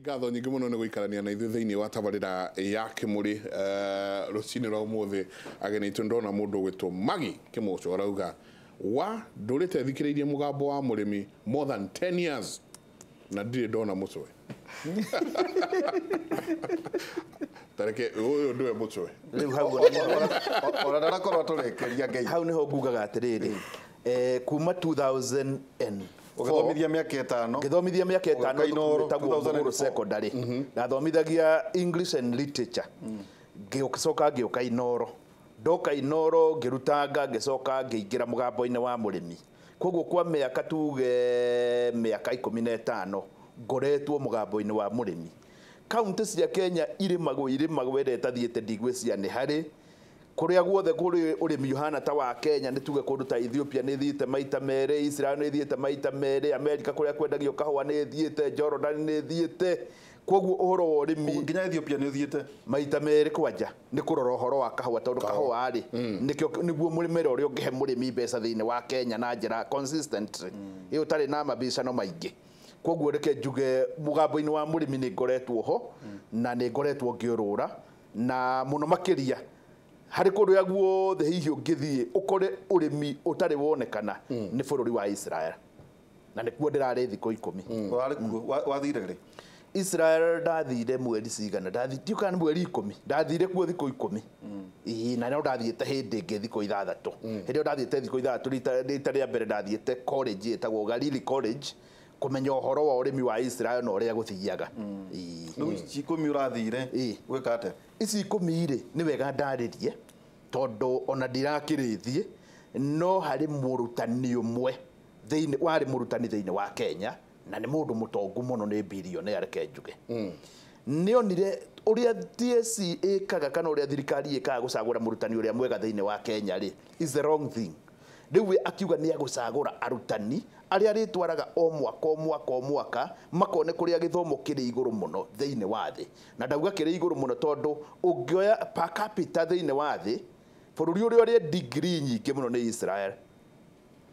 Ngatho nyingĩ mũno nĩ gũikarania na ithuĩ thĩinĩ wa tabarĩra ya Kĩmũrĩ rũcinĩ rwa ũmũthĩ. Ageni aitũ ndona mũndũ ũgwĩtwo Maggie Kĩmũco arauga wa ndũrĩte thikĩrĩirie mũgambo wa mũrĩmi more than 10 years na ndirĩ ndona mũcwe. Tareke ũyũ ndũwe mũcwe. Rĩu hau ona ndanakorwo atũrekeria Ngai. Hau niho ngugaga atĩrĩrĩ, kuma 2004 ũgĩthomithia mĩaka ĩtano, ngĩthomithia mĩaka ĩtano Ũgĩũka Inooro, ĩtagwo Mũgũrũ 2004. Secondary, ndathomithagia English and Literature. Ngĩcoka ngĩũka Inooro, ndoka Inooro ngĩrutanga, ngĩcoka ngĩingĩra mũgambo-inĩ wa mũrĩmi. Koguo kwa mĩaka tuge mĩaka 15 ngoretwo mũgambo-inĩ wa mũrĩmi. Kaunti cia Kenya irĩmagwo irĩmagwo ĩrĩa ĩtathiĩte ndigwĩciria nĩ harĩ kũrĩa guothe kũrĩ ũrĩmi ũhana ta wa Kenya, nĩ tuge kũndũ ta Ethiopia nĩ ĩthiĩte maita merĩ, Israel nĩ ĩthiĩte maita merĩ, America kũrĩa kwendagio kahũa nĩ ĩthiĩte, Jordan nĩ ĩthiĩte. Koguo ũhoro wa ũrĩmi nginya Ethiopia nĩ ũthiĩte maita merĩ kwanja nĩ kũrora ũhoro wa kahũa, tondũ kahũa rĩ nĩkĩo nĩguo mũrĩmĩra ũrĩa ũngĩhe mũrĩmi mbeca thĩinĩ wa Kenya na njĩra consistent ĩyo ũtarĩ na mabicano maingĩ. Koguo reke njuge mũgambo-inĩ wa mũrĩmi nĩ ngoretwo ho na nĩ ngoretwo ngĩũrũra na mũno makĩria harĩ kũndũ ya guothe hihi ũngĩthiĩ ũkore ũrĩmi ũtarĩ wonekana nĩ bũrũri wa Israel, na nĩkuo ndĩrarĩ thikũ 10. Warĩ kuo wathire rĩ? Israel ndathire mweri cigana, ndiũ kana nĩ mweri 10, ndathire kuo thikũ 10. Ĩĩ, na no ndathiĩte hĩndĩ ĩngĩ thikũ 6. Hĩndĩ ĩyo ndathiĩte thikũ 6 rita rĩa mbere ndathiĩte college ĩtagwo Galili College kũmenya ũhoro wa ũrĩmi wa Israel na ũrĩa gũthiaga. Rĩu ici 10 ũrathire gwĩka atĩa? Ici 10 rĩ nĩ wega ndarĩrie tondũ ona ndirakĩrĩthiĩ, no harĩ mũrutani ũmwe thĩinĩ warĩ mũrutani thĩinĩ wa Kenya na nĩ mũndũ mũtongu mũno, nĩ billionaire reke njuge. Nĩonire ũrĩa TSC ĩkaga kana ũrĩa thirikari ĩkaga gũcagũra mũrutani ũrĩa mwega thĩinĩ wa Kenya rĩ is the wrong thing. Rĩu we akiuga nĩ agũcagũra arutani arĩa arĩtwaraga o mwaka o mwaka o mwaka makone kũrĩa gĩthomo kĩrĩ igũrũ mũno thĩinĩ wa thĩ. Na ndauga kĩrĩ igũrũ mũno tondũ ũngĩoya per capita thĩinĩ wa thĩ bũrũri ũrĩa ũrĩ degree nyingĩ mũno nĩ Israel.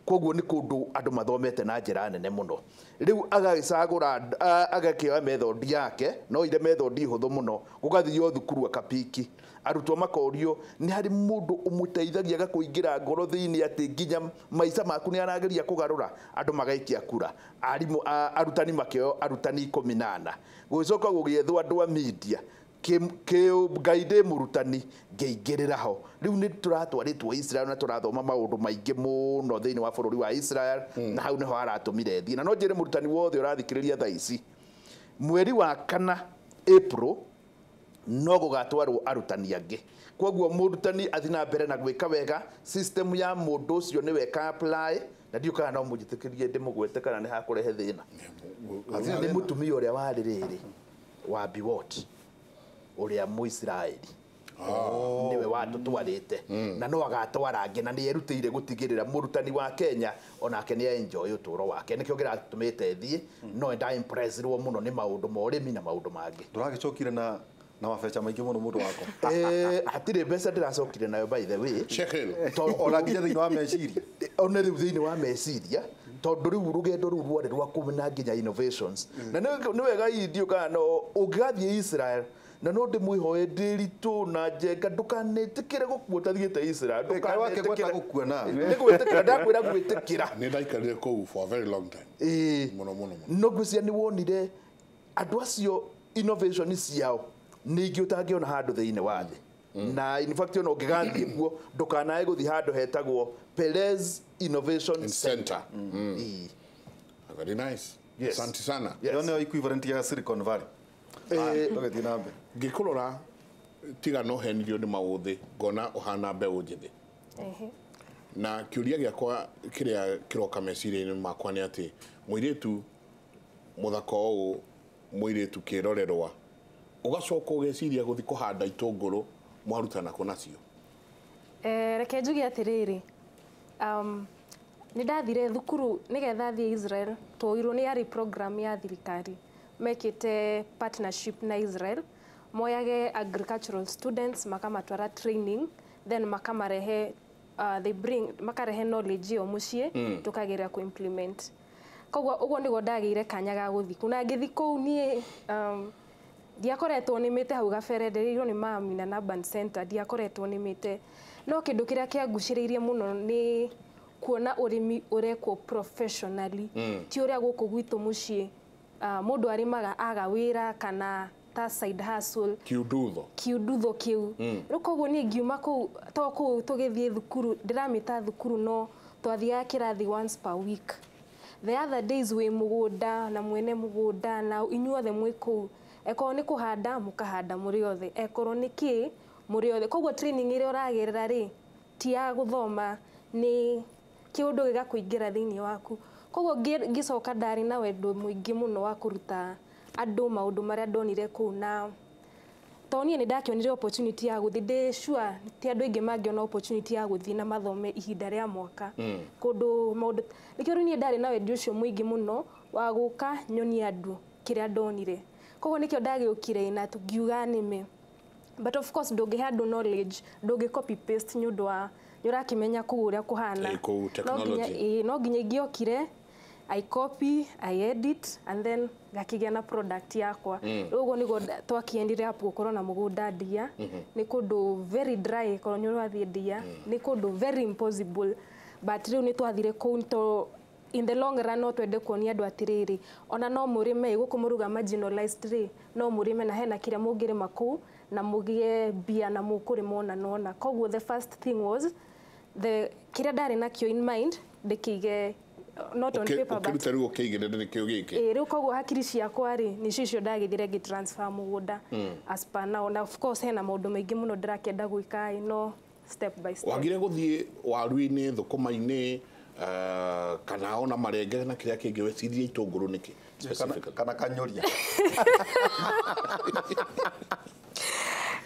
Koguo nĩ kũndũ andũ mathomete na njĩra nene mũno. Rĩu agagĩcagũra agakĩoya method yake, no ire method hũthũ mũno, gũgathio thukuru akapiki. Arutwo makorio nĩ harĩ mũndũ ũmũteithagia agakũingĩra ngoro thĩinĩ atĩ nginya maica maku nĩ arageria kũgarũra, andũ magaikia kura. Arimũ, arutani makĩoywo arutani 14. Gũgĩcoka gũgĩethwo andũ a media. Ngai ndĩ mũrutani ngĩingĩrĩra ho. Rĩu nĩ tũratwarĩtwo Israel na tũrathoma maũndũ maingĩ mũno thĩinĩ wa bũrũri wa Israel, na hau nĩho aratũmire thiĩ. Na no njĩre mũrutani wothe ũrathikĩrĩria thaa ici, mweri wa 4 April no gũgatwarwo arutani angĩ. Koguo mũrutani athiĩ na mbere na gwĩka wega, system ya mũndũ ũcio nĩwe ĩka apply, na ndiũ kana no mũnjĩtĩkĩrie ndĩmũgwete kana nĩ hakũrehe thĩna. Nĩ mũtumia ũrĩa warĩ rĩrĩ wa Biwott ũrĩa Mũisiraeli nĩwe watũtwarĩte na no agatwara angĩ, na nĩ erutĩire gũtigĩrĩra mũrutani wa Kenya onake nĩ enjoy ũtũũro wake. Nĩkĩo kĩratũmĩte thiĩ, no nda impressirwo mũno nĩ maũndũ ma ũrĩmi na maũndũ mangĩ. Ndũragĩcokire na mabeca maingĩ mũno mũndũ wakwa. Hatirĩ mbeca ndĩracokire nayo by the way. Shekel. Ona nginya thĩinĩ wa meciria. Ona rĩu thĩinĩ wa meciria, tondũ rĩu rũgendo rũu rwarĩ rwa kũmena nginya innovations. Na nĩ wega hihi kana no ũngĩgathiĩ Israel na no ndĩmwĩhoe ndĩritũ na njenga ndũkanetĩkĩre gũkua ũtathiĩte Israel. Kaĩ wakĩgweta gũkua nawe? Nĩ gwĩtĩkĩra, ndakwĩra gwĩtĩkĩra. Nĩ ndaikarire kũu for a very long time. Mũno, mũno, mũno. No ngwĩciria nĩ wonire andũ acio innovation ciao nĩ ingĩ ũtangĩona handũ thĩinĩ wa thĩ. Na in fact ona ũngĩgathiĩ kuo ndũkanae gũthiĩ handũ hetagwo Perez Innovation Center. Very nice. Yes. Asante sana. Yes. Ĩyo nĩyo equivalent ya Silicon Valley. Tũgĩthiĩ na mbere. Ngĩkũrora tiga no henirio nĩ maũthĩ ngona ũhana mbeũ njĩthĩ. Na kĩũria gĩakwa kĩrĩa kĩroka meciria-inĩ makwa nĩ atĩ mũirĩtu mũthaka ũũ, mũirĩtu kĩrorerwa, ũgacoka ũgeciria gũthiĩ kũhanda itũngũrũ mwarutana kũ nacio? Reke njuge atĩrĩrĩ, nĩ ndathire thukuru nĩgetha thiĩ Israel, twoirwo nĩ yarĩ program ya thirikari mekĩte partnership na Israel, moyage agricultural students makamatwara training, then makamarehe they bring makarehe knowledge ĩyo mũciĩ tukageria ku implement. Koguo ũguo nĩguo ndagĩire kanya ga gũthiĩ kũu na ngĩthiĩ kũu niĩ ndiakoretwo nĩmĩte hau gabere ndereirwo nĩ mami na Urban Center ndiakoretwo nĩmĩte no kĩndũ kĩrĩa kĩangucĩrĩirie mũno nĩ kuona ũrĩmi ũrekwo professionally ti ũrĩa gũkũ gwitũ mũciĩ mũndũ arĩmaga aga wĩra kana ta side hustle kiundutho kiundutho kĩu rĩu koguo niĩ ngiuma kũu to kũu tũgĩthiĩ thukuru ndĩramĩta thukuru no twathiaga kĩrathi once per week the other days wĩ mũgũnda na mwene mũgũnda na inyuothe mwĩ kũu ekorwo nĩ kũhanda mũkahanda mũrĩ othe ekorwo nĩ kĩ mũrĩ othe koguo training ĩrĩa ũragerera rĩ ti ya gũthoma nĩ kĩũndũ gĩgakũingĩra thĩinĩ waku koguo ngĩcoka ndarĩ na wendo mũingĩ mũno wa kũruta andũ maũndũ marĩa ndonire kũu na to niĩ nĩ ndakĩonire opportunity ya gũthiĩ ndĩ sure ti andũ aingĩ mangĩona opportunity ya gũthiĩ na mathome ihinda rĩa mwaka kũndũ maũndũ nĩkĩo rĩu niĩ ndarĩ na wendi ũcio mũingĩ mũno wa gũka nyonie andũ kĩrĩa ndonire koguo nĩkĩo ndagĩũkire na ngiuga nĩme but of course ndũngĩhe andũ knowledge ndũngĩ copy paste nĩ ũndũ wa nĩ ũrakĩmenya kũu ũrĩa kũhana Kũu technology. No nginya ingĩokire I copy, I edit and then ngakĩgĩa na product yakwa rĩu ũguo nĩguo twakĩendire up gũkorwo na mũgũnda ndia nĩ kũndũ very dry korwo nĩ ũrathiĩ ndia nĩ kũndũ very impossible but rĩu nĩ twathire kũu to in the long run no twende kuonia andũ atĩrĩrĩ ona no mũrĩme gũkũ mũruga marginalized rĩ no mũrĩme na hena kĩrĩa mũngĩrĩma kũu na mũgĩe mbia na mũkũrĩma ona nona koguo the first thing was the kĩrĩa ndarĩ nakĩo in mind ndĩkĩige not on paper but ũkĩruta rĩu ũkĩigĩrĩre nĩkĩo gĩkĩ rĩu koguo hakiri ciakwa rĩ nĩcio icio ndagĩthire ngĩtransfer mũgũnda as per now na of course hena maũndũ maingĩ mũno ndĩrakĩenda gwĩka no step by step wagire gũthiĩ waru-inĩ thũkũma-inĩ kana ona marenge na kĩrĩa kĩngĩ wecirie itũngũrũ nĩkĩ specifically kana kanyũria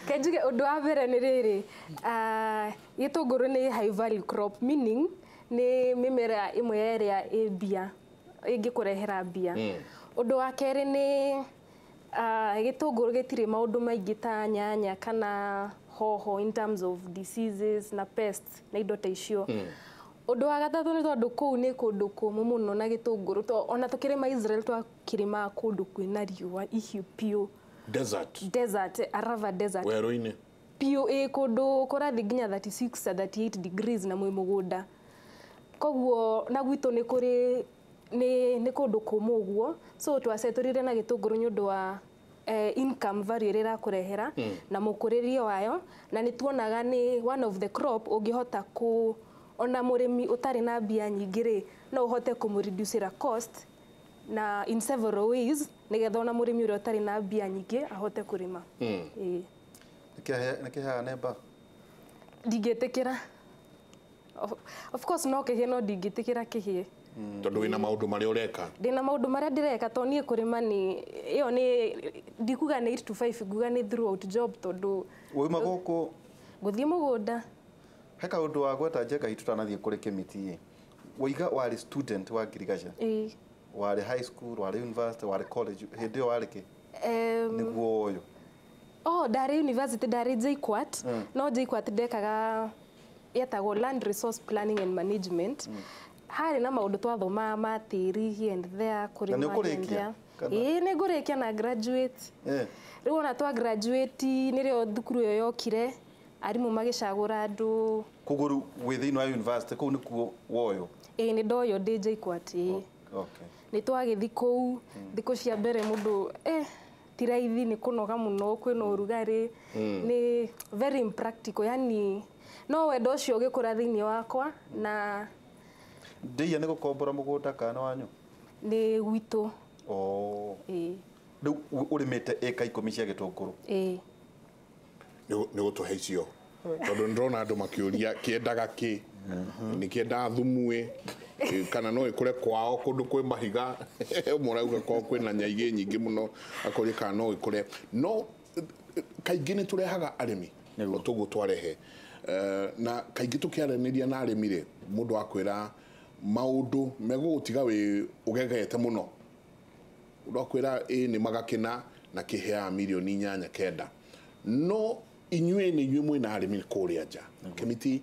Kenjuge ũndũ wa mbere nĩ rĩrĩ gĩtũngũrũ nĩ high value crop meaning nĩ mĩmera ĩmwe ya ĩrĩa ĩ mbia ĩngĩkũrehera mbia ũndũ wa kerĩ nĩ gĩtũngũrũ gĩtirĩ maũndũ maingĩ ta nyanya kana hoho in terms of diseases na pests na indo ta icio ũndũ wa gatatũ nĩ tondũ kũu nĩ kũndũ kũmũ mũno na gĩtũngũrũ ona tũkĩrĩma Israel twakĩrĩmaga kũndũ kwĩna riũa ihiũ piũ desert Arava desert werũ-inĩ piũ ĩ kũndũ kũrathiĩ nginya 36 38 degrees na mwĩ mũgũnda koguo na gwitũ nĩ kũrĩ nĩ kũndũ kũmũ ũguo so twacetũrire na gĩtũngũrũ nĩ ũndũ wa income value ĩrĩa ĩrakũrehera na mũkũrĩrie wayo na nĩ tuonaga nĩ one of the crop ũngĩhota kũ ona mũrĩmi ũtarĩ na mbia nyingĩ rĩ no ũhote kũmũreducĩra cost na in several ways nĩgetha ona mũrĩmi ũrĩa ũtarĩ na mbia nyingĩ ahote kũrĩma. Nĩkĩheaga nemba? Ndingĩtĩkĩra. Of course no kĩhĩe no ndingĩtĩkĩra kĩhĩe tondũ wĩna maũndũ marĩa ũreka. Ndĩna maũndũ marĩa ndĩreka tondũ niĩ kũrĩma nĩ ĩyo nĩ ndikuga nĩ 8 to 5 nguga nĩ throughout job tondũ wauma gũkũ gũthiĩ mũgũnda. He kaũndũ wa gweta Njenga hitu tũtanathiĩ kũrĩ Kĩmiti waiga warĩ student wa Ngirigaca warĩ high school warĩ university warĩ college hĩndĩ ĩyo warĩ kĩ nĩguo ũyũ? Oh, ndarĩ university ndarĩ JKUAT no JKUAT ndekaga yetagwo land resource planning and management harĩ na maũndũ twathomaga ma tĩri here and there kũrĩma here and there. Ĩĩ nĩ ngũrĩkia na graduate. Rĩu ona twa graduate nĩrĩo thukuru ĩyo yokire arimũ magĩcagũra andũ. Koguo rĩu wĩ thĩinĩ wa university kũu nĩkuo woywo? Ĩĩ nĩ ndoywo ndĩ JKUAT ĩĩ. Nĩ twagĩthiĩ kũu thikũ cia mbere mũndũ ti raithi nĩ kũnoga mũno kwĩna ũrugarĩ nĩ very impractical yani no wendo ũcio ũgĩkũra thĩinĩ wakwa na Ndĩia nĩ gũkombora mũgũnda kana nĩ wanyu? Nĩ gwitũ. Ĩĩ. Rĩu ũrĩmĩte ĩka 10 cia gĩtũngũrũ? Ĩĩ. Nĩ gũtũhe icio tondũ nĩ ndĩrona andũ makĩũria kĩendaga kĩ nĩ kĩendaga thumu ĩ kana no ĩkũre kwao kũndũ kwĩ mahiga ũmwe ũrauga kwao kwĩna nyaigĩ nyingĩ mũno akoria kana no ĩkũre no kaingĩ nĩ tũrehaga arĩmi no toguo twarehe na kaingĩ tũkĩaranĩria na arĩmi rĩ mũndũ akwĩra maũndũ megũgũtiga wĩ ũgegete mũno ũndũ akwĩra ĩ nĩ magakĩna na kĩheaga mirioni 8 9 no inyuĩ nĩ inyuĩ mwĩna arĩmi kũrĩa nja Kĩmiti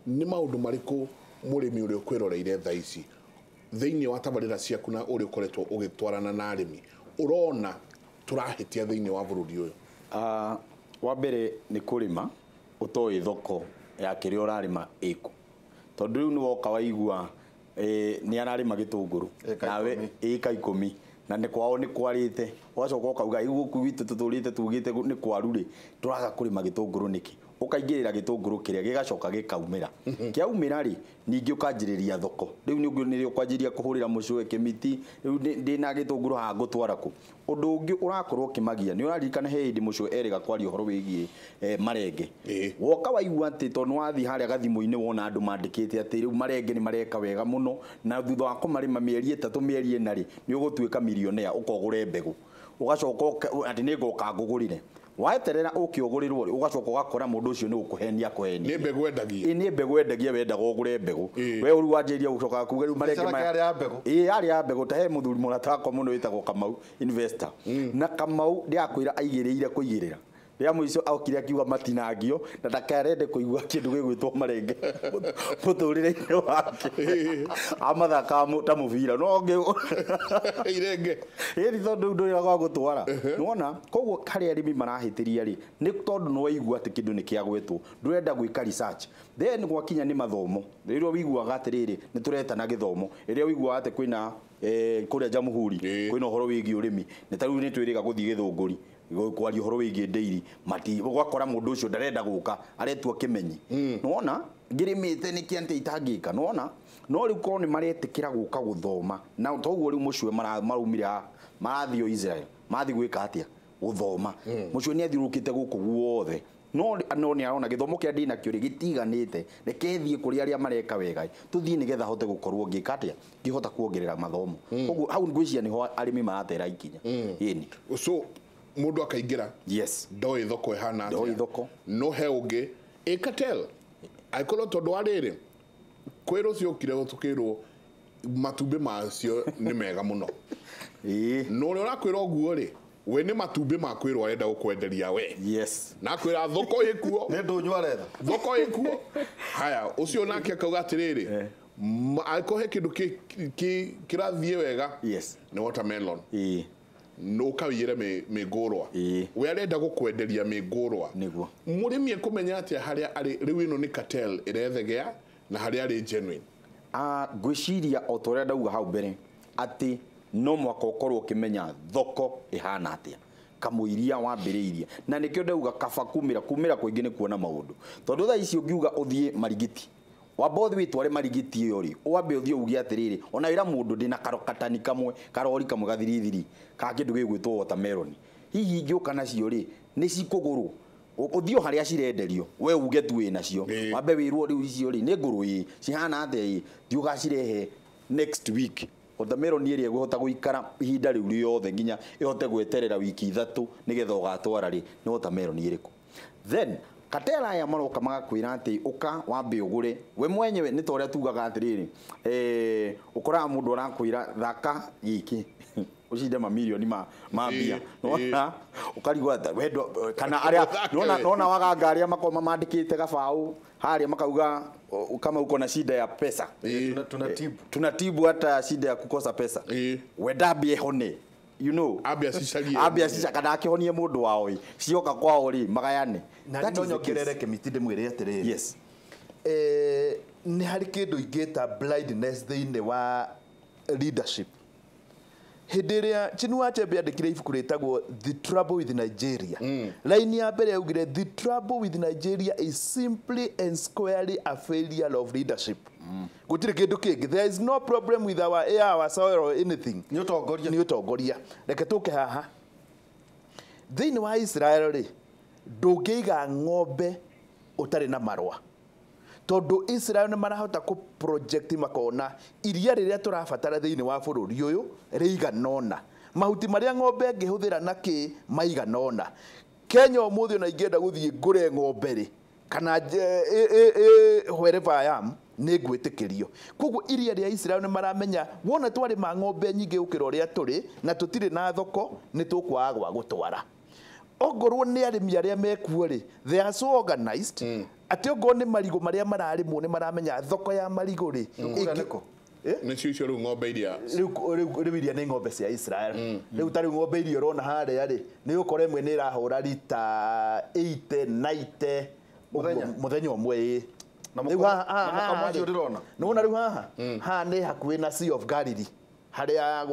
nĩ maũndũ marĩkũ mũrĩmi ũrĩa ũkwĩroreire thaa ici Thĩinĩ wa tabarĩra ciaku na ũrĩa ũkoretwo ũgĩtwarana na arĩmi ũrona tũrahĩtia thĩinĩ wa bũrũri ũyũ? Wa mbere nĩ kũrĩma ũtoĩ thoko ya kĩrĩa ũrarĩma ĩkũ, tondũ rĩu nĩwoka waigua nĩ ararĩma gĩtũngũrũ nawe ĩka 10 na nĩ kwao nĩ kwarĩte, ũgacoka ũkauga rĩu gũkũ gwitũ tũtũrĩte tugĩte nĩ kwaru rĩ, tũraga kũrĩma gĩtũngũrũ nĩkĩ? Ũkaingĩrĩra gĩtũngũrũ kĩrĩa gĩgacoka gĩkaumĩra, kĩaumĩra rĩ ningĩ ũkanjĩrĩria thoko. Rĩu nĩ ũkwanjĩrĩria kũhũrĩra mũcũwe kĩmiti, rĩu ndĩna gĩtũngũrũ haha ngũtwara kũ? Ũndũ ũngĩ ũrakorwo ũkĩmagia nĩ ũraririkana he hĩndĩ mũcũwe erĩga kwaria ũhoro wĩgiĩ marenge. Woka waigua atĩ tondũ nĩwathiĩ harĩa gathimũ-inĩ wona andũ mandĩkĩte atĩ rĩu marenge nĩ mareka wega mũno, na thutha wa kũmarĩma mĩeri 3 mĩeri 4 rĩ nĩ ũgũtuĩka milionea, ũkogũre mbegũ, ũgacoka atĩ nĩ ngoka ngũgũrĩre. Waeterera ũkĩũgũrĩrwo rĩ, ũgacoka ũgakora mũndũ ũcio nĩ gũkũhenia akũhenia. Nĩ mbegũ endagia. Nĩ mbegũ endagia, wendaga ũgũre mbegũ. We rĩu wanjĩrĩria gũcoka kuga rĩu marenge maya. Yarĩ ya mbegũ. Ĩĩ yarĩ ya mbegũ. Ta he mũthuri mũrata wakwa mũno wĩtagwo Kamau investor. Na Kamau ndĩrakwĩra aigĩrĩire kũigĩrĩra. Rĩa mũico okire akiuga matinangio na ndakarende kũigua kĩndũ gĩgwĩtwo marenge mũtũrĩre-inĩ wake. Amathakaga ta mũbira no irenge. Ĩni tondũ ndũrĩ gwa gũtwara. Nĩwona koguo harĩa arĩmi marahĩtĩria rĩ nĩ tondũ nĩ waigua atĩ kĩndũ nĩ kĩagwetwo, ndũrenda gwĩka research. Then gwakinya nĩ mathomo, rĩrĩa ũiguaga atĩrĩrĩ nĩ tũretana gĩthomo, rĩrĩa ũiguaga atĩ kwĩna kũrĩa Jamhuri kwĩna ũhoro wĩgiĩ ũrĩmi, nĩ ta rĩu nĩ twĩrĩga gũthiĩ Gĩthũngũri kwaria ũhoro wĩgiĩ ndĩiri, mati ũgakora mũndũ ũcio ndarenda gũka aretua kĩmenyi. Nĩwona ngĩrĩmĩte nĩkĩ atĩ itangĩka, nĩwona no rĩu korwo nĩ maretĩkĩra gũka gũthoma, na toguo rĩu mũcue maraumire marathiĩ o Israel, mathiĩ gwĩka atĩa? Gũthoma. Mũcue nĩ athiũrũrũkĩte gũkũ guothe, no nĩ arona gĩthomo kĩrĩa ndĩnakĩo rĩ gĩtiganĩte, reke thiĩ kũrĩ arĩa mareka wega, tũthiĩ nĩgetha hote gũkorwo ngĩka atĩa, ngĩhota kuongerera mathomo. Koguo hau ngwĩciria nĩho arĩmi maratera ikinya. Ĩni. So mũndũ akaingĩra, yes, ndoĩ thoko ĩhana atĩa, ndoĩ thoko, no he ũngĩ ĩkatel angĩkorwo tondũ wa rĩrĩ kwĩ rũciũ ũkire tũkĩrwo matumbĩ macio nĩ mega mũno. No ũrĩa ũrakwĩra ũguo rĩ, we nĩ matumbĩ makwĩrwo arenda gũkwenderia we. Yes. Na akwĩra thoko ĩkuo. Nĩ ndũnyũ aretha. Thoko ĩkuo. Haya, ũcio nake akauga atĩrĩrĩ, angĩkorwo he kĩndũ kĩrathiĩ wega, yes, nĩ watermelon. No ũkawĩre mĩngũrwa. We arenda gũkwenderia mĩngũrwa. Nĩguo. Mũrĩmi ekũmenya atĩa harĩa arĩ rĩu ĩno nĩ cartel ĩrethegea na harĩa arĩ genuine? Ngwĩciria o ta ũrĩa ndauga hau mbere atĩ no mwaka ũkorwo ũkĩmenya thoko ĩhana atĩa kamũiria wambĩrĩirie, na nĩkĩo ndauga kaba kumĩra kũingĩ nĩ kuona maũndũ, tondũ thaa ici ũngiuga ũthiĩ Marigiti, wamba ũthiĩ wĩtware Marigiti ĩyo rĩ, wambe ũthiĩ uge atĩrĩrĩ, ona wĩra mũndũ ndĩna katani kamwe karori kamwe gathirithiri ka kĩndũ gĩgwĩtwo watermelon, hihi ingĩũka nacio rĩ nĩ cikũgũrwo? Ũthiĩ o harĩa cirenderio we uge tu wĩ nacio, wambe wĩrwo rĩu icio rĩ nĩ ngũrũ ĩ cihana atĩa ĩ, thiĩ ũgacirehe next week. Watermelon ĩrĩa ĩgũhota gũikara ihinda rĩu rĩothe nginya ĩhote gweterera wiki 3 nĩgetha ũgatwara rĩ, nĩ watermelon ĩrĩkũ? Then katera aya maroka magakwĩra atĩ ũka wambe ũgũre we mwenyewe, nĩ ta ũrĩa tugaga atĩrĩrĩ, ũkoraga mũndũ arakwĩra thaka gĩkĩ ũcinde mamirioni ma mbia, nona ũkarigwo wendo kana arĩa nona waganga arĩa makoma mandĩkĩte gabaũ harĩa makauga kama uko na shida ya pesa, tunatibu hata shida ya kukosa pesa, wenda ambie hone, you know, ambia cicarie, ambia cica kana akĩhonie mũndũ wao ĩ cioka kwao rĩ magayane. Na no nyongerere kĩmiti ndĩmwĩre atĩrĩrĩ, yes, nĩ harĩ kĩndũ ingĩta blindness thĩinĩ wa leadership. Hĩndĩ ĩrĩa Chinua Achebe andĩkire ibuku rĩtagwo The Trouble with Nigeria, line ya mbere yaugire the trouble with Nigeria is simply and squarely a failure of leadership. Gũtirĩ kĩndũ kĩngĩ, there is no problem with our air, our soil or anything. Nĩ ũtongoria. Nĩ ũtongoria. Reke tũke haha thĩinĩ wa Israel rĩ, ndũngĩiga ng'ombe ũtarĩ na marũa, tondũ Israel nĩ marahota kũ project makona iria rĩrĩa tũrabatara thĩinĩ wa bũrũri ũyũ rĩigana ũna, mahuti marĩa ng'ombe ĩngĩhũthĩra na kĩ maigana ũna. Kenya ũmũthĩ ona ingĩenda gũthiĩ ngũre ng'ombe rĩ, kana wherever I am nĩ ngwĩtĩkĩrio. Koguo iria rĩa Israel nĩ maramenya wona twarĩma ng'ombe nyingĩ gũkĩra ũrĩa tũrĩ na tũtirĩ na thoko, nĩ tũkwaga gwa gũtwara. Ongorwo nĩ arĩmi arĩa mekuo rĩ, they are so organized atĩ ongorwo nĩ marigũ marĩa mararĩmwo nĩ maramenya thoko ya marigũ rĩ Nĩcio icio rĩu ng'ombe iria rĩu iria nĩ ng'ombe cia Israel. Rĩu ta rĩu ng'ombe iria ũrona harĩa rĩ, nĩ ũkora ĩmwe nĩ ĩrahũra rita 80 90 mũthenya ũmwe ĩ. Rĩu haha nĩwona rĩu haha haha nĩ hakuhĩ na Sea of Galilee harĩa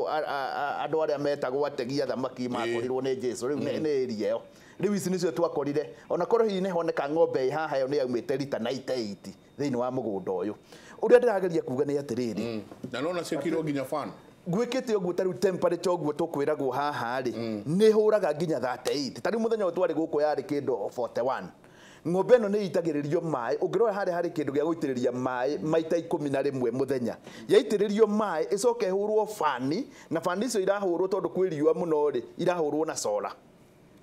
andũ arĩa metagwo ategi a thamaki makorirwo nĩ Jesu. Rĩu nĩ area ĩyo. Rĩu ici nĩcio twakorire ona korwo hihi nĩhoneka ng'ombe ĩ haha ĩyo nĩ yaumĩte rita 98 thĩinĩ wa mũgũnda ũyũ. Ũrĩa ndĩrageria kuga nĩ atĩrĩrĩ, na nona ciĩkĩirwo nginya fan gwĩkĩte ũguo ta rĩu temperature ũguo tũkwĩragwo haha rĩ nĩ hũraga nginya 38. Ta rĩu mũthenya ũyũ twarĩ gũkũ yarĩ kĩndũ 41. Ng'ombe ĩno nĩ ĩitagĩrĩrio maĩ, ũngĩrora harĩa harĩ kĩndũ gĩa gũitĩrĩria maĩ maita 11 mũthenya. Yaitĩrĩrio maĩ ĩcoke ĩhũrwo bani, na bani icio irahũrwo tondũ kwĩ riũa mũno rĩ, irahũrwo na solar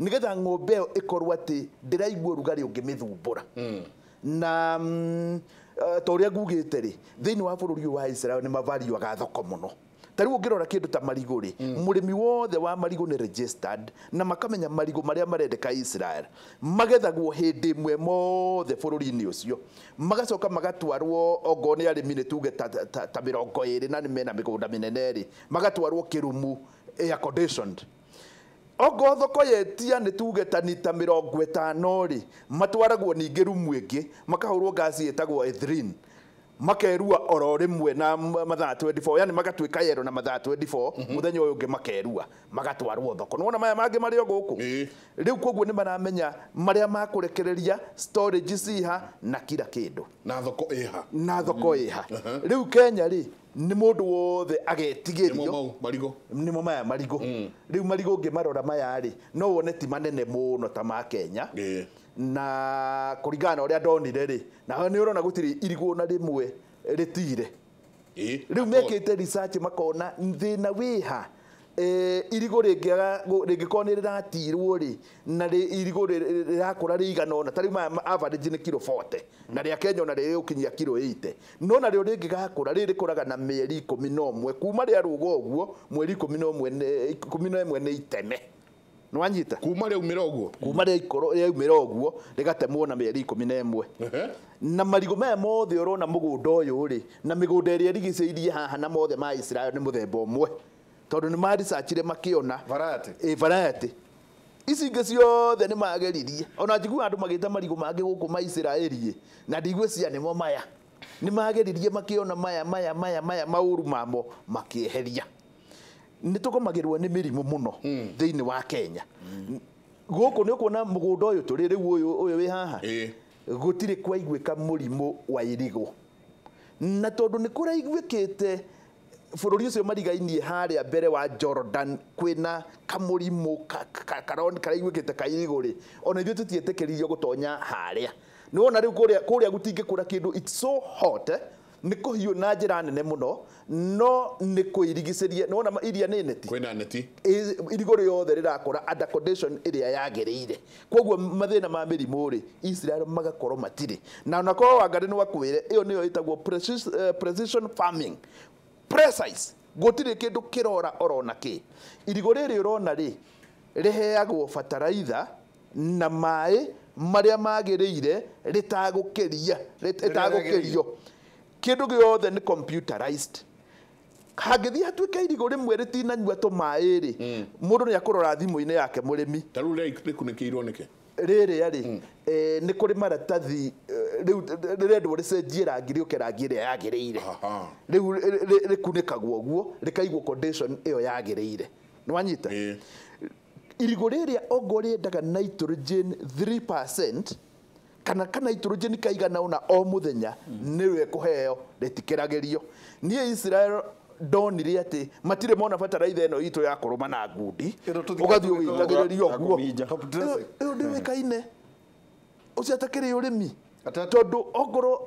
nĩgetha ng'ombe ĩyo ĩkorwo atĩ ndĩraigua ũrugarĩ ũngĩmĩthumbũra. Na ta ũrĩa ngugĩte rĩ, thĩinĩ wa bũrũri ũyũ wa Israel nĩ mavariuaga thoko mũno. Ta rĩu ũngĩrora kĩndũ ta marigũ rĩ, mũrĩmi wothe wa marigũ nĩ registered na makamenya marigũ marĩa marendeka Israel magethagwo hĩndĩ ĩmwe mothe bũrũri-inĩ ũcio, magacoka magatwarwo ongorwo nĩ arĩmi nĩ tuge ta 20 na nĩ mena mĩgũnda mĩnene rĩ, magatwarwo kĩrumu air conditioned. Ongorwo thoko yetia nĩ tuge ta nita 50 rĩ, matwaragwo ningĩ rumu ĩngĩ makahũrwo ngasi ĩtagwo ethylene, makerua oro rĩmwe na mathaa 24, yani magatuĩka yero na mathaa 24, mũthenya ũyũ ũngĩ makerua magatwarwo thoko. Nĩwona maya mangĩ marĩ o gũkũ rĩu, koguo nĩ maramenya marĩa makũrekereria storage ciha na kila kĩndũ na thoko ĩha, na thoko ĩha. Rĩu Kenya rĩ nĩ mũndũ wothe agetigĩrio marigũ, nĩmo maya marigũ. Rĩu marigũ ũngĩmarora maya rĩ, no wone ti manene mũno ta ma Kenya, na kũringana na ũrĩa ndonire rĩ, na nĩ ũrona gũtirĩ irigũ na rĩmwe rĩtire. Rĩu mekĩte research makona thĩna wĩha, irigũ rĩngĩkorwo nĩ rĩratirwo rĩ, na irigũ rĩrakũra rĩigana ũna, ta rĩu maya average nĩ kiro 40 na rĩa Kenya ona rĩgũkinyia kiro 80, no narĩo rĩngĩgakũra rĩrĩ rĩkũraga na mĩeri 11 kuma rĩarũga ũguo mweri 11 nĩ iteme. Nĩwanyita kuma rĩaumĩra ũguo, kuma rĩaumĩra ũguo rĩgatemwo na mĩeri 11. Na marigũ maya mothe ũrona mũgũnda ũyũ rĩ, na mĩgũnda ĩrĩa ĩrigicĩirie haha na mothe ma Israel nĩ mũthemba ũmwe, tondũ nĩ maresearchire makĩona variety. Ici ingĩ ciothe nĩ mageririe, ona njiguaga andũ magĩta marigũ mangĩ gũkũ ma Israeli na ndigwĩciria nĩmo maya, nĩ mageririe makĩona maya maya maya maya maũru mamo makĩeheria. Nĩ tũgomagĩrwo nĩ mĩrimũ mũno thĩinĩ wa Kenya. Gũkũ nĩ ũkuona mũgũnda ũyũ tũrĩ rĩu ũyũ wĩ haha, gũtirĩ kwaiguĩka mũrimũ wa irigũ, na tondũ nĩ kũraiguĩkĩte bũrũri ũcio marigainie harĩa mbere wa Jordan kwĩna kamũrimũ karaiguĩkĩte ka irigũ rĩ, ona ithuĩ tũtiĩtĩkĩririo gũtonya harĩa. Nĩwona rĩu kũrĩa gũtingĩkũra kĩndũ, it's so hot, nĩ kũhiũ na njĩra nene mũno, no nĩ kũirigicĩria. Nĩwona iria nĩ neti, kwĩna neti, irigũ rĩothe rĩrakũra under condition ĩrĩa yagĩrĩire. Koguo mathĩna ma mĩrimũ rĩ, Israel magakorwo matirĩ. Na onakorwo Wangari nĩ wakwĩre, ĩyo nĩyo ĩtagwo precision farming, precise, gũtirĩ kĩndũ kĩrora orona kĩ. Irigũ rĩrĩ ũrona rĩ, rĩheagwo bataraitha na maĩ marĩa magĩrĩire rĩtagũkĩria, rĩtagũkĩrio. Kĩndũ gĩothe nĩ computerized. Hangĩthiĩ hatuĩke irigũ rĩmwe rĩtinanyua tũmaĩ rĩ, mũndũ nĩ akũrora thimũ-inĩ yake mũrĩmi. Ta rĩu rĩkunĩkĩirwo nĩkĩ? Rĩrĩa rĩ, nĩ kũrĩ maratathi rĩu rĩrendwo rĩcenjie rangi rĩũke rangi ĩrĩa yagĩrĩire. Rĩu rĩkunĩkagwo ũguo rĩkaigwo condition ĩyo yagĩrĩire. Nĩwanyita? Irigũ rĩrĩa ongorwo rĩendaga nitrogen 3% kana nitrogen kaigana ũna o mũthenya nĩwe kũheo, rĩtikĩragĩrio. Niĩ Israel ndonire atĩ matirĩ mona bataraitha ĩno itũ ya kũrũma na ngundi, ũgathiĩ ũgĩitagĩrĩria ũguo, ĩyo ndĩũĩkaine, ũcio atakĩrĩ ũrĩmi, tondũ ongorwo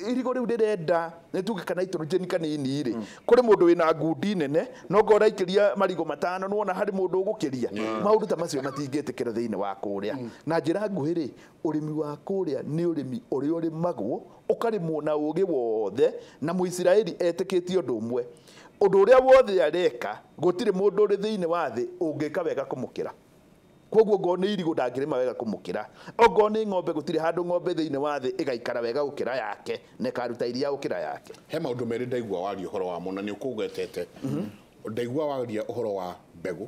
irigũ rĩu rĩrenda nĩ tuge kana nitrogen kanini rĩ, kũrĩ mũndũ wĩna ngundi nene no ngorwo araikĩria marigũ 5 nĩwona harĩ mũndũ ũgũkĩria. Maũndũ ta macio matingĩtĩkĩra thĩinĩ wa kũrĩa. Na njĩra nguhĩ rĩ, ũrĩmi wa kũrĩa nĩ ũrĩmi ũrĩa ũrĩmagwo ũkarĩmwo na ũũgĩ wothe, na Mũisiraeli etĩkĩtie ũndũ ũmwe, ũndũ ũrĩa wothe areka gũtirĩ mũndũ ũrĩ thĩinĩ wa thĩ ũngĩka wega kũmũkĩra. Koguo ngo nĩ irigũ ndangĩrĩma wega kũmũkĩra. Ongorwo nĩ ng'ombe gũtirĩ handũ ng'ombe thĩinĩ wa thĩ ĩgaikara wega gũkĩra yake na ĩkaruta iria gũkĩra yake. He maũndũ merĩ ndaigua waria ũhoro wamo na nĩ ũkũgwetete. Ndaigua waria ũhoro wa mbegũ.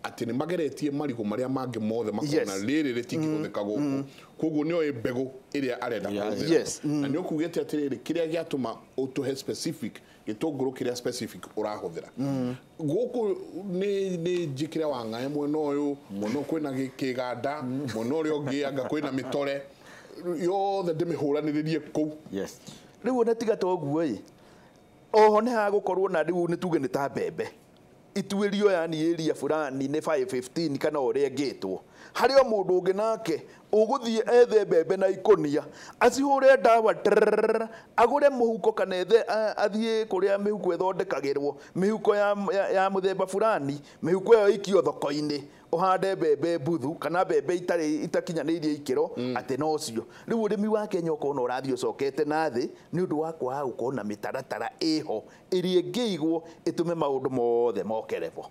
Atĩ nĩ mageretie marigũ marĩa mangĩ mothe makona rĩrĩ rĩtingĩhũthĩka gũkũ. Koguo nĩ oĩ mbegũ ĩrĩa arenda kũhũthĩra. Na nĩ ũkugĩte atĩrĩrĩ kĩrĩa gĩatũma ũtũhe specific gĩtũngũrũ kĩrĩa specific ũrahũthĩra. Gũkũ nĩ njĩkĩre wang'ae mwena ũyũ, mwena ũyũ kwĩna kĩganda, mwena ũrĩa ũngĩ anga kwĩna mĩtore, yothe ndĩmĩhũranĩrĩrie kũu. Yes. Rĩu ona tiga to ũguo ĩ, oho nĩ hagũkorwo na rĩu nĩ tuge nĩ ta mbembe ituĩrio yani area fulani nĩ 515 kana ũrĩa ĩngĩtwo. Harĩ o mũndũ ũngĩ nake ũgũthiĩ ethe mbembe na ikũnia acihũre ndawa agũre mũhuko kana ethe athiĩ kũrĩa mĩhuko ĩthondekagĩrwo mĩhuko ya mũthemba fulani, mĩhuko ĩyo ĩikio thoko-inĩ ũhande mbembe mbuthu kana mbembe itarĩ itakinyanĩirie ikĩro atĩ no cio. Rĩu ũrĩmi wa Kenya ũkona ũrathiĩ ũcokete na thĩ nĩ ũndũ wa kwaga gũkorwo na mĩtaratara ĩho ĩrĩa ĩngĩigwo ĩtũme maũndũ mothe moke level.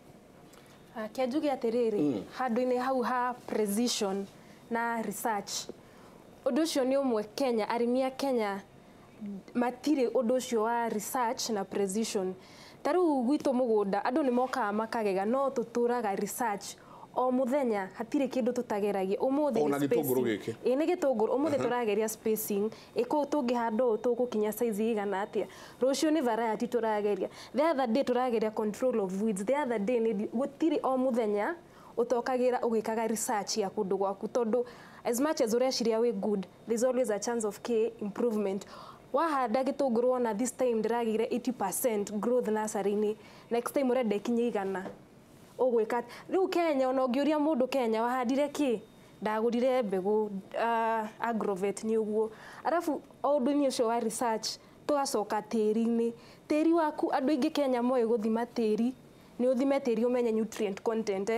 Kĩa njuge atĩrĩrĩ handũ-inĩ hau ha precision na research ũndũ ũcio nĩ ũmwe Kenya, arĩmi a Kenya matirĩ ũndũ ũcio wa research na precision. Ta rĩu gwitũ mũgũnda andũ nĩ mokaga makagega no tũtũraga research o mũthenya, hatirĩ kĩndũ tũtageragia. Ũmũthĩ nĩ gĩtũngũrũ gĩkĩ. Ĩ nĩ gĩtũngũrũ, ũmũthĩ tũrageria spacing, ĩ kũu tũngĩhanda ũũ tũgũkinya size igana atĩa. Rũciũ nĩ variety tũrageria. The other day tũrageria control of weeds, the other day nĩ gũtirĩ o mũthenya ũtokagĩra ũgĩkaga research ya kũndũ gwaku tondũ as much as ũreciria wĩ good, there's always a chance of K improvement. Wahanda gĩtũngũrũ wona this time ndĩragĩire 80% growth nursery-inĩ, next time ũrenda ĩkinye igana. Ũgwĩka rĩu Kenya ona ũngĩũria mũndũ Kenya wahandire kĩ, ndagũrire mbegũ agrovet nĩ ũguo. Arabu o ũndũ-inĩ ũcio wa research tũgacoka tĩri-inĩ. Tĩri waku andũ aingĩ Kenya moĩ gũthima tĩri, nĩ ũthime tĩri ũmenye nutrient content.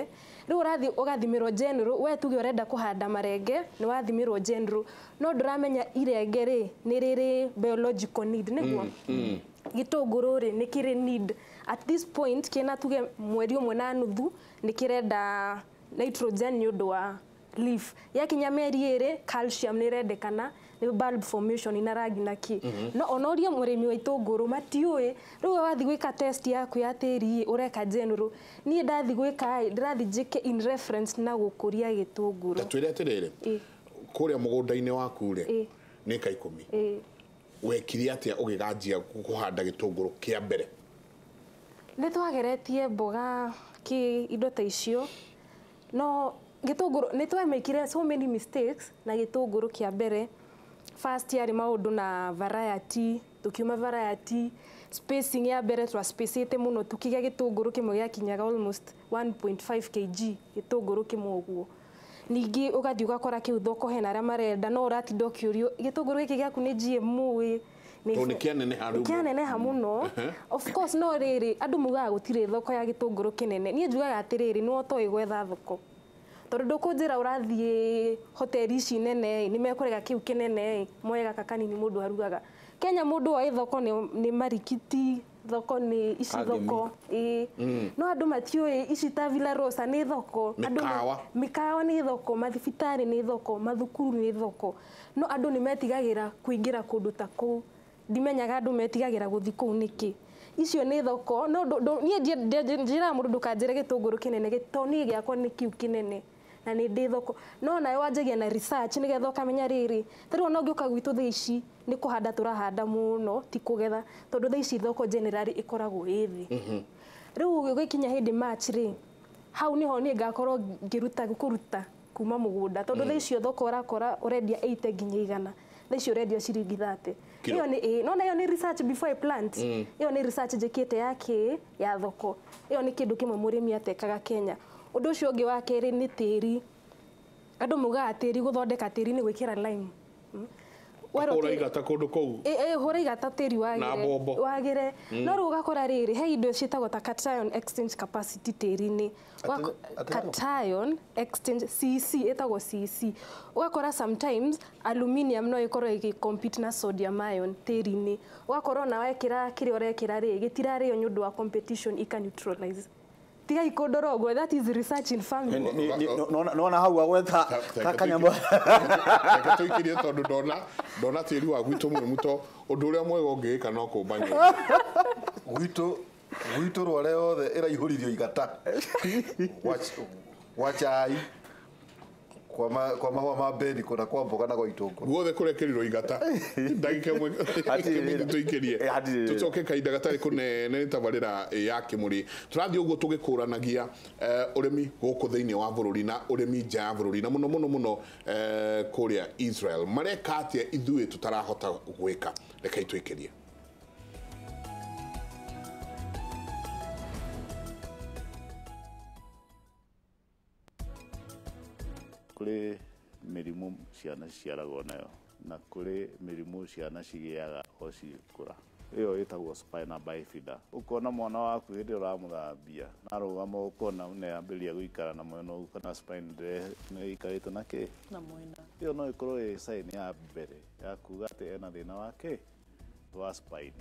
Rĩu ũrathiĩ ũgathimĩrwo general, we tuge ũrenda kũhanda marenge nĩ wathimĩrwo general, no ndũramenya irenge rĩ nĩ rĩrĩ biological need nĩguo. Gĩtũngũrũ rĩ nĩ kĩrĩ need at this point kĩna tuge mweri ũmwe na nuthu nĩ kĩrenda nitrogen nĩ ũndũ wa leaf, yakinya mĩeri ĩrĩ calcium nĩ ĩrendekana nĩ bulb formation ina rangi na kĩ. No onorie mũrĩmi wa itũngũrũ matiũĩ. Rĩu wathiĩ gwĩka test yaku ya tĩri ũreka general, niĩ ndathiĩ gwĩka ndĩrathiĩ njĩke in reference na gũkũria gĩtũngũrũ. Ta twĩre atĩrĩrĩ, kũrĩa mũgũnda-inĩ waku rĩ nĩ ĩka 10, wekire atĩa ũgĩganjia kũhanda gĩtũngũrũ kĩa mbere? Nĩ twageretie mboga kĩ indo ta icio, no gĩtũngũrũ nĩ twamĩkire so many mistakes na gĩtũngũrũ kĩa mbere. First yarĩ maũndũ na variety, tũkiuma variety spacing ya mbere twa spacĩte mũno tũkĩgĩa gĩtũngũrũ kĩmwe gĩakinyaga almost 1.5 kg gĩtũngũrũ kĩmwe ũguo. Ningĩ ũgathiĩ ũgakora kĩu thoko hena arĩa marenda no ũratinda ũkĩũrio gĩtũngũrũ gĩkĩ gĩaku nĩ GMO ĩ, Tondũ nĩ kĩaneneha rĩu. Kĩaneneha mũno. Of course no rĩrĩ andũ mugaga gũtirĩ thoko ya gĩtũngũrũ kĩnene. Niĩ njugaga atĩrĩrĩ nĩwe ũtoĩ gwetha thoko. Tondũ ndũkũnjĩra ũrathiĩ hoteli ici nene nĩ mekũrega kĩu kĩnene moe gaka kanini mũndũ arugaga. Kenya mũndũ oĩ thoko nĩ marikiti, thoko nĩ ici thoko ĩ. No andũ matiũĩ ici ta Villa Rosa nĩ thoko, mĩkawa mĩkawa nĩ thoko, mathibitarĩ nĩ thoko, mathukuru nĩ thoko. No andũ nĩ metigagĩra kũingĩra kũndũ ta kũu. Ndimenyaga andũ metigagĩra gũthiĩ kũu nĩkĩ. Icio nĩ thoko, no niĩ njĩraga mũndũ ndũkanjĩre gĩtũngũrũ kĩnene, tondũ niĩ gĩakwa nĩ kĩu kĩnene na nĩ ndĩ thoko. No nawe wanjagia na research nĩgetha ũkamenya rĩrĩ, ta rĩu ona ũngĩũka gwitũ thaa ici nĩ kũhanda tũrahanda mũno ti kũgetha, tondũ thaa ici thoko generally ĩkoragwo ĩ thĩ. Rĩu gũgĩkinya hĩndĩ March rĩ, hau nĩho niĩ ngakorwo ngĩruta kũruta kuma mũgũnda, tondũ thaa icio thoko ũrakora ũrendia 80 nginya 100, thaa icio ũrendia ciringi 30. Ĩyo nĩ no na ĩyo nĩ research before I plant. Ĩyo nĩ research njĩkĩte ya kĩ ya thoko. Ĩyo nĩ kĩndũ kĩmwe mũrĩmi atekaga Kenya. Ũndũ ũcio ũngĩ wa kerĩ nĩ tĩri. Andũ mugaga tĩri gũthondeka tĩri nĩ gwĩkĩra lime. Hũra igata kũndũ kũu. Hũra igata tĩri wagĩre. No rĩu ũgakora rĩrĩ he indo ciĩtagwo ta cation exchange capacity tĩri-inĩ. Cation exchange CC ĩtagwo CC. Ũgakora sometimes aluminium no ĩkorwo ĩgĩ compete na sodium ion tĩri-inĩ. Ũgakora ona wekĩra kĩrĩa ũrekĩra rĩ gĩtirarĩo nĩ ũndũ wa competition ika neutralize. Tigai kũndora ũguo, that is research in farming. Nona hau agwetha kanyamũ. Reke tũikirie tondũ ndona tĩri wa gwitũ mwĩ ũndũ ũrĩa mwega ũngĩĩka no kũmba nyũmba. Gwitũ rware yothe ĩraihũririo igata. Gwa chai, kwa mahũa ma mbeni, kuna kwa mboga na kwa itũngũrũ. Guothe kũrekĩrirwo igata. Ndagĩka ĩmwe tũikĩrie. Tũcoke kahinda gatarĩ kũnene nĩ tabarĩra ya Kĩmũrĩ. Tũrathiĩ ũguo tũgĩkũranagia ũrĩmi gũkũ thĩinĩ wa bũrũri na ũrĩmi nja ya bũrũri na mũno mũno mũno kũrĩa Israel. Mareka atĩa ithuĩ tũtarahota gwĩka? Rekei tũikĩrie. Kũrĩ mĩrimũ ciana ciciaragwo nayo na kũrĩ mĩrimũ ciana cigĩaga o cigĩkũra. Ĩyo ĩtagwo spina bifida. Ũkona mwana waku hĩndĩ ĩrĩa ũramũthambia na arũgama ũkona nĩ ambĩrĩria gũikara na mwena ũyũ kana spine nĩ ĩikarĩte na kĩ? Na mwena. Ĩyo no ĩkorwo ĩ sign ya mbere ya kuga atĩ ena thĩna wa kĩ? Wa spine.